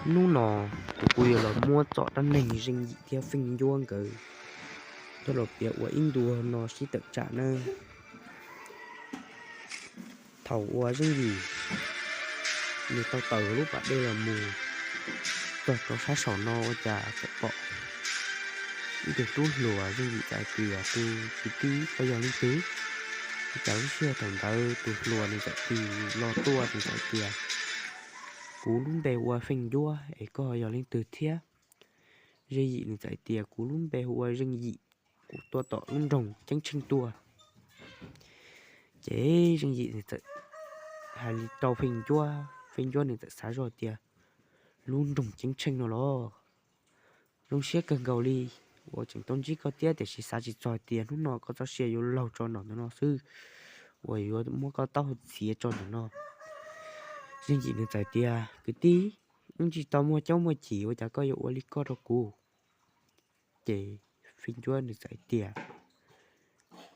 Hnub no kuv kuj yuav los muab txoj dab neeg Zeej Yim thiab Feej Ncuab nkawd coj los piav ua ib ntu no sib tawm tsam nawb. Thaum uas Zeej Yim nws tau tawm lub pas dej los mus txog rau sab saum no ua cas txawm pom ib tug tub hluas. Zeej Yim txawm hais tias, tus kwv tij, koj yog leej twg? Ua cas lub sij hawm thaum ntawd tus hluas nws txawm tig los tuaj nws txawm hais tias, kuv lub npe hu ua Feej Ncuab es koj yog leej twg thiab? Zeej Yim nws txawm hais tias, kuv lub npe hu ua Zeej Yim, kuv tuaj tom lub nroog Ceeb Tsheej tuaj. Ces Zeej Yim nws txawm hais li rau Feej Ncuab, Feej Ncuab nws txawm xav zoj tias, lub nroog Ceeb Tsheej no los zoo siab kawg nkaus li uas tseem tau ntsib koj thiab, tiam sis xav tsis txog tias hnub no koj txoj sia yuav laug tso nram ntawm no xwb, uas yuav muab koj taub hau txiav tso ntawm no. Zeej Yim nws txawm tias, kwv tij, wb tsis tau muaj caub muaj chim ua cas koj yuav ua li koj rau kuv? Ces Feej Ncuab nws txawm hais tias,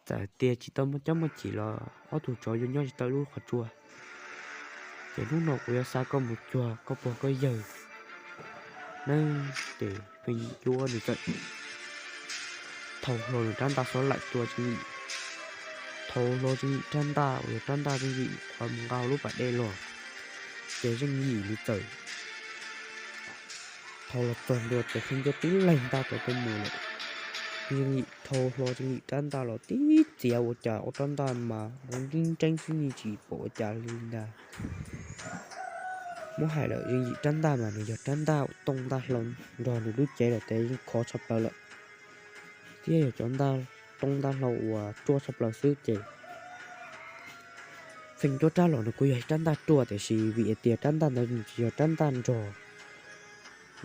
txawm tias tsis tau muaj caub muaj chim los ob tug tsov yuav nyob tsis tau lub qhov tsua. Ces hnub no kuv yuav xa koj mus cuag koj pog koj yawg nawb. Ces Feej Ncuab nws txawm thau hlo nws rab ntaj xob laim tua Zeej Yim. Thau hlo Zeej Yim rab ntaj uas yog rab ntaj Zeej Yim qhuav mus nqa hauv lub pas dej los, ces Zeej Yim nws txawm thau los txog ntua ces Feej Ncuab twb laig ntaj tod tuaj mus lawm. Zeej Yim thau hlo Zeej Yim rab ntaj los tib txiav ua cas ob rab ntaj mas zoo nreeb nreeb xwb, yeej tsis pom ua cas li ntag. Muab hais lawm Zeej Yim rab ntaj mas nws yog rab ntaj tooj ntaj hlau nrog nws lub cev lawm ces yeej khov tshaj plaws lawm, thiab yog cov ntaj tooj ntaj hlau uas ruaj tshaj plaws xwb ces Feej Ncuab rab los nws kuj yog rab ntaj ruaj, tiam sis vim hais tias rab ntaj ntawd nws tsis yog rab ntaj nrog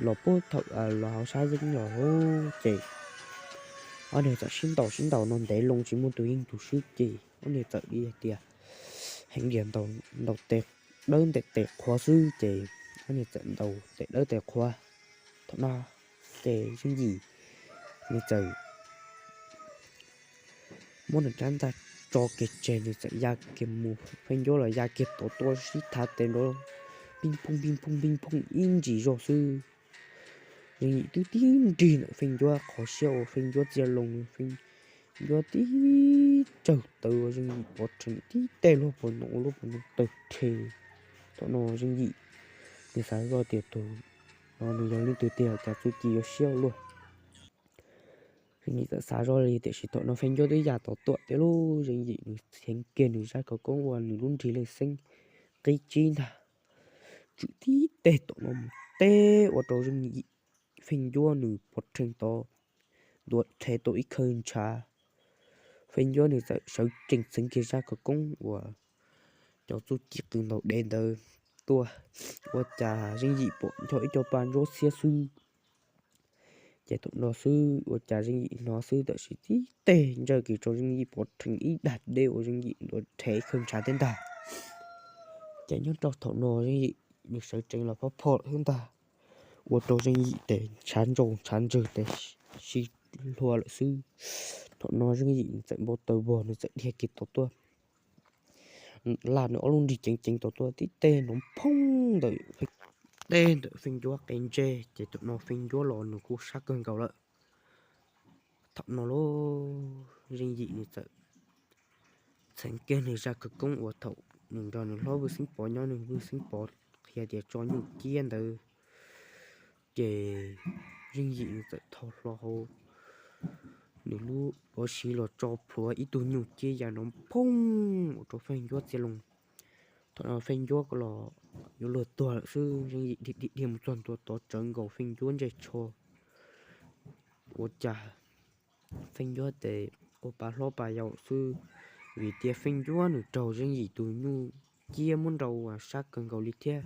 los puag thaum los hauv sab yeeb los ces ob niag txawm sib ntaus sib ntaus no ntev loo tsis muaj tus yeej tus swb ces ob niag txawm li hais tias heev diam ntaus tes dawb ntaus tes qhuav xwb ces ob niag txawm ntaus tes dawb tes qhuav. Thaum no ces Zeej Yim nws txawm muab nws rab ntaj tso kiag tseg, nws txawm ya kiag mus, Feej Ncuab los ya kiag tod tuaj sib thav tes nrov pij phooj pij phooj pij phooj ib ntsis zog xwb. Zeej Yim twb tib nrig ntawm Feej Ncuab qhov siab uas Feej Ncuab txia loo, Feej Ncuab tib tsawg tawv uas Zeej Yim pov rhees tib teg luag puas no ua luag puas no tawg rhe. Thaum no Zeej Yim nws xav zoj tias tus no nws yog leej twg tiag cas txuj ci yuav siab ua luaj. Zeej Yim txawm xav zoj li tiam sis thaum no Feej Ncuab twb ya tod tuaj tiag lauj. Zeej Yim nws txheev kiag nws zaj khawv koob uas nws lub nrig lej xeeb qib tsib ntag, tswm tib teg tom no mus teb ua rau Zeej Yim, Feej Ncuab nws pov rhees tod ntuav rhe tau ib khawg ntshav. Feej Ncuab nws txawm sawv tsees txheev kiag zaj khawv koob uas cov txuj ci qws ntaus dev ntawd tuaj, ua cas Zeej Yim pom ncho ib co pa ntsuab xiab xwb. Ces thaum no xwb ua cas Zeej Yim hnov xwb tab sis tib teg ntsawj kiag rau Zeej Yim pov rhees ib dag deb uas Zeej Yim ntuav rhe ib khawg ntshav thiab ntag. Ces nyob rau thaum no Zeej Yim nws sawv tsees los phob pho lawm xwb ntag, ua rau Zeej Yim tes ntshav ntsaus ntshav ntsawg tes sib hlua lawm xwb. Thaum no Zeej Yim nws txawm npau taws vog nws txawm dhia kiag tod tuaj, laj nws ob lub nrig ceev ceev tod tuaj tib teg nrov phoob ntawm, teb ntawm Feej Ncuab qe ntseg ces thaum no Feej Ncuab los nws kuj sab kawg nkaus lawm. Thaum no lauj, Zeej Yim nws txawm txheev kiag nws zaj khawv koob uas thaum nws nrog nws hlob Vwj Xeeb Pov nyob, nws Vwj Xeeb Pov qhia tias tso nyuj ciab ntawd, ces Zeej Yim nws txawm thau hlo hauv nws lub lov siv los tso plhuav ib tug nyuj ciab ya nrov phoob ua rau Feej Ncuab txia loo. Thaum no Feej Ncuab los yuav luag tuag lawm xwb, Zeej Yim dhia dhia dhia mus txog ntua tod tsawv nkaus Feej Ncuab ntsej tsho. Ua cas Feej Ncuab tes ua pa hlob pa yau xwb, vim tias Feej Ncuab nws raug Zeej Yim tus nyuj ciab muab nrau uas sab kawg nkaus li thiab.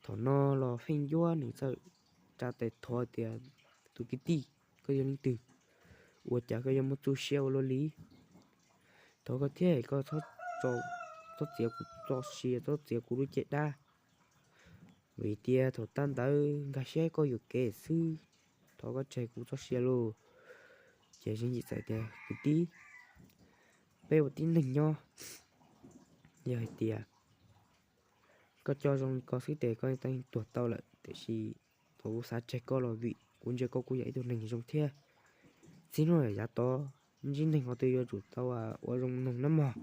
Thaum no los Feej Ncuab nws txawm tsa tes thov tias, tus kwv tij, koj yog leej twg? Ua cas koj yuav muaj txuj siab ua luaj li? Thov koj thiab koj txhob, txhob txiav kuv txoj sia, txhob txiav kuv lub caj dab, vim tias thaum tag ntawd nkag siab koj yuam kev xwb. Thov koj tseg kuv txoj sia lauj. Ces Zeej Yim txawm tias, kwv tij, peb ua tib neeg nyob, yog hais tias koj coj zoo li ko xwb ces koj yeej tuag tau lawm. tiam sis thaum kuv xav tseg koj los vim kuv ntsia koj kuj yog ib tug neeg zoo thiab. Txij hnub no yav tod ntsib neeg qhov twg yuav tsum tau ua zoo mloog nawb mog.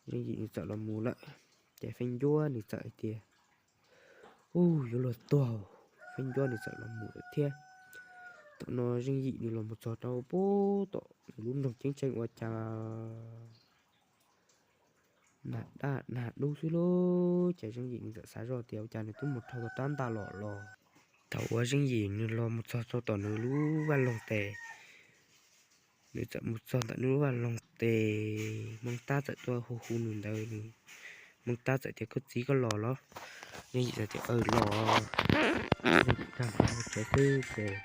Zeej Yim nws txawm los mus lawm, ces Feej Ncuab nws txawm hais tias, Ub, yuav luag tuag. Feej Ncuab nws txawm los mus lawm thiab. Thaum no Zeej Yim nws los mus txog rau pem tom nws lub nroog ceeb tsheej ua cas nag daj nag dub xwb lauj. Ces Zeej Yim nws txawm xav zoj tias ua cas nws twb mus dhau tau rab ntaj los los. Thaum uas Zeej Yim nws los mus txog rau tom nws lub vaj loog tes, nws txawm mus txog ntawm nws lub vaj loog tes, Hmoob Tab txawm tuaj hu hu nws ntawd. Hmoob Tab txawm tias, Koj txiv, koj los los? Zeej Yim txawm tias, Aws, los. Zeej Yim nkag mus tsev xwb ces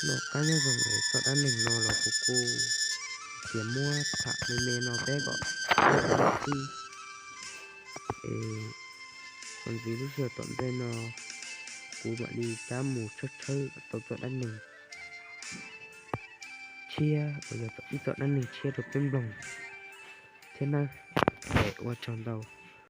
noj qab nyob zoo es txoj dab neeg no los kuv kuj tias muab tham me me no peb kom txawj xwb. Es txuas ntxiv lub sij hawm tom ntej no kuv mam li rov mus tshawb tshawb tau txoj dab neeg tshiab uas yog ib txoj dab neeg tshiab rau peb mloog thiab nawb. Es ua tsaug ntau.